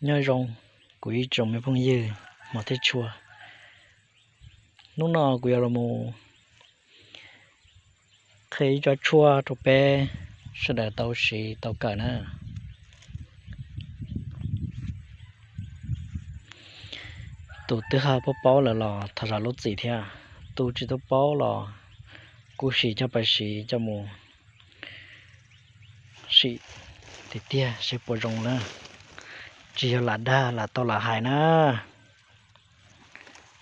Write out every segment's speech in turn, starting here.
Nyob zoo kuv ib tsoom me phooj ywg hmov thiab tshua. Hnub no kuv yuav los mus qhia ib tsob tshuaj rau peb sawv daws tau siv tau kawm na. Tus twb ho paub paub lawm los thov zam lub txim thiab, tus tsis tau paub los kuj sim coj pais siv coj mus sim tiag tiag seb puas zoo na. Tsis yog lam dag lam tau lam hais na.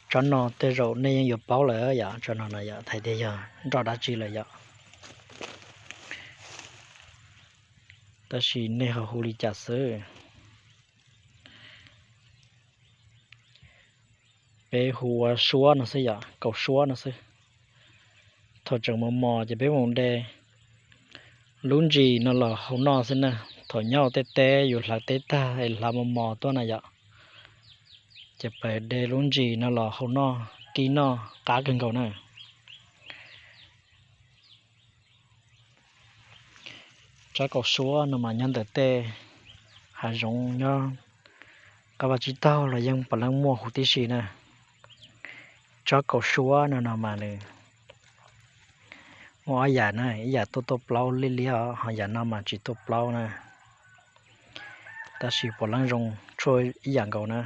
Tsob no tej zaum nej yeej yuav paub lawm yom, tsob no no yom, hais tias yog nroj dab tsi lawm yom. Tab sis nej ho hu li cas xwb? Peb hu ua suab no xwb yom, kaus suab no xwb. Thaum tseem mos mos ces peb mus de lub ntsis no los hau noj xwb na. Thaum nyob tej teb yus hlawv teb tag es hlav mos mos tuaj na yom, ces peb de lub ntsis no los hau noj kib noj qab kawg nkaus na. Tsob kaus suab no mas nyob ntawm tej hav zoov nyob qab vaj tsib taug los yeej puav leej muaj huv tib si na. Tsob kaus suab no no mas nws muaj ob yam na, ib yam tuaj tuaj plaub liab liab os, ho yam no mas tsis tuaj plaub na, tab sis puav leej zoo tshuaj ib yam nkaus na.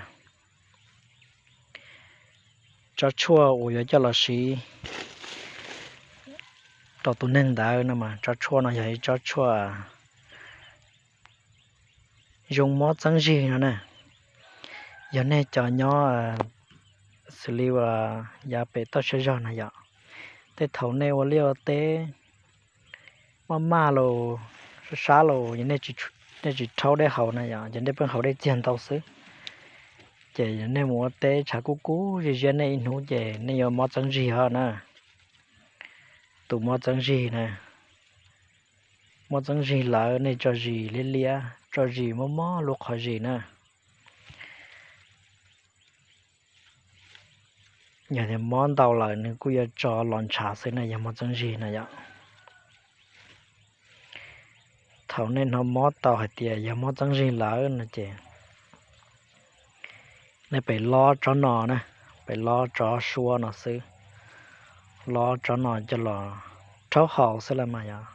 Tsob tshuaj uas yuav coj los siv rau tus neeg ntawd no mas tsob tshuaj no yog ib tsob tshuaj zoo mob txeeb zig no na. Yog nej cov nyob xws li uas yav pem toj siab zog na yom, tej thaum nej ua liaj ua teb maj maj los sab sab los nej tsis rhaub dej haus na yom, ces nej pheej haus dej txiag ntau xwb, ces nej mus ua teb tshav kub kub ziab ziab nej ib hnub ces nej yuav mob txeeb zig os na. Tus mob txeeb zig na, mob txeeb zig lawm nej tso zis liab liab, tso zis mob mob lub qhov zis na. Yog tias mob ntau lawm nws kuj yuav tso los ntshav xwb na, yog mob txeeb zig na yom. Thaum nej hnov mob tau hais tias yog mob txeeb zig lawm no ces nej pem lob tsob no na, pem lob tsob suab no xwb, lob tsob no coj los rhaub haus xwb los mas yog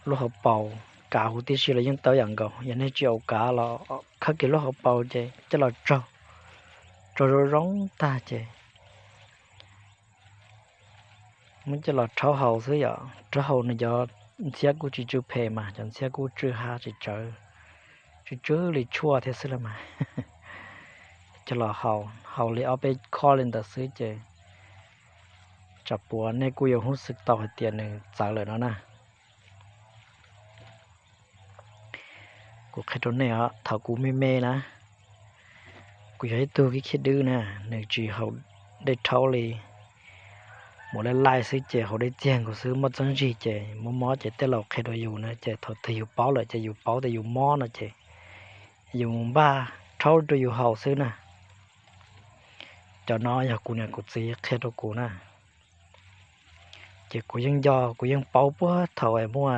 lub hauv paus kav huv tib si los yeej tau ib yam nkaus. Yog nej tsis au kav los khawb kiag lub hauv paus ces coj los tsaug, tsaug zoo zoo tag ces muab coj los rhaub haus xwb yom. Rhaub haus nws cov ntxhiab kuj tsis tsw phem mas, cov ntxhiab kuj tsw ha tsis tsawv, tsw tsw li tshuaj thiab xwb los mas. Coj los haus, haus li ob peb khob li ntawd xwb ces tsam puas nej kuj yuav hnov xwb tau hais tias nws txawv lawm no na. Kuv qhia rau nej os, thaum kuv me me na, kuv yog ib tug khib khib dwb na, nws tsis haus dej rhaub li, mus laij laij xwb ces haus dej txiag nkaus xwb, mob txeeb zig ces mob mob ces tej laus qhia rau yus na, ces thaum twg yus paub lawm ces yus paub tias yus mob no ces yus mus npaj rhaub rau yus haus xwb na. Cov no yog kuv niam kuv txiv qhia rau kuv na, ces kuv yeej nco, kuv yeej paub puag thaum es muaj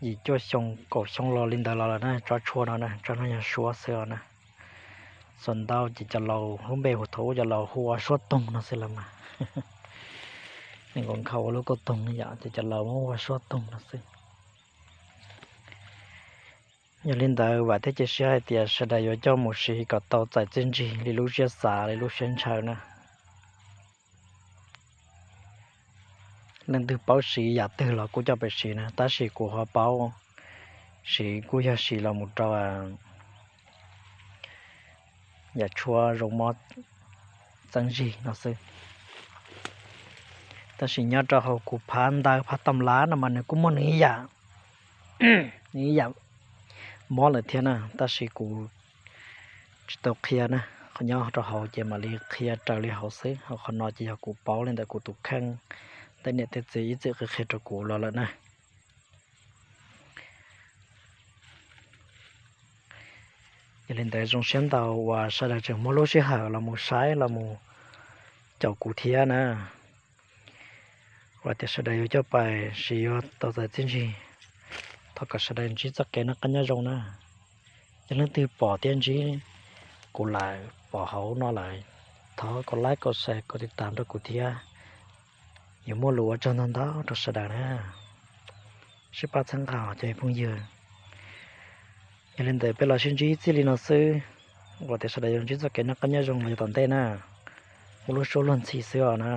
yim cuaj xyoo kaum xyoo los li ntawd los lawm na. Tsob tshuaj no na, tsob no yog suab xwb os na. Xuas ntau ces cov laus lub npe hu thaum ub cov laus hu ua suab toog no xwb los mas. Nees nkaum nkhaus ua lub kauj toog yom, ces cov laus muab ua suab toog no xwb. Yog li ntawd vam thiab cia siab hais tias sawv daws yuav coj mus siv kom tau txais txiaj ntsig li lub siab xav li lub siab ntshaw na. Leej twg paub siv yam twg los kuj coj pem siv na, tab sis kuv ho paub siv kuj yog siv los mus rau yam tshuab zoo mob txeeb zig no xwb. Tab sis nyob rau hauv kuv phab ntawv phab tau lab no mas nws kuj muaj nws ib yam, nws ib yam mob lawm thiab na, tab sis kuv tsis tau qhia na. Qhov nyob rau hauv ces mam li qhia raws li hauv xwb, ho qhov no ces yog kuv paub li ntawm kuv tus kheej, tej niam tej txiv ib txwm qhia qhia rau kuv los lawm na. Yog li ntawd zoo siab ntau uas sawv daws tseem muab lub sij hawm los mus saib los mus caum kuv thiab na. Uas tias sawv daws yuav coj pais siv yuav tau txais txiaj ntsig. Thov kom sawv daws ntsib txoj kev noj qab nyob zoo na. Yog leej twg pom thiab ntsib kuv lawm, pom hauv no lawm, thov kom like, kom share, kom tiv tam rau kuv thiab. Yuav muaj lus ua tsaug ntau ntau rau sawv daws na. Sib pab txhawb nqa cov phooj ywg. Yog li ntawd peb los sib ntsib txij li no xwb, ua tias sawv daws yuav ntsib txoj kev noj qab nyob zoo los yog tom ntej na. Ua lub suab luag ntxhi xwb os na.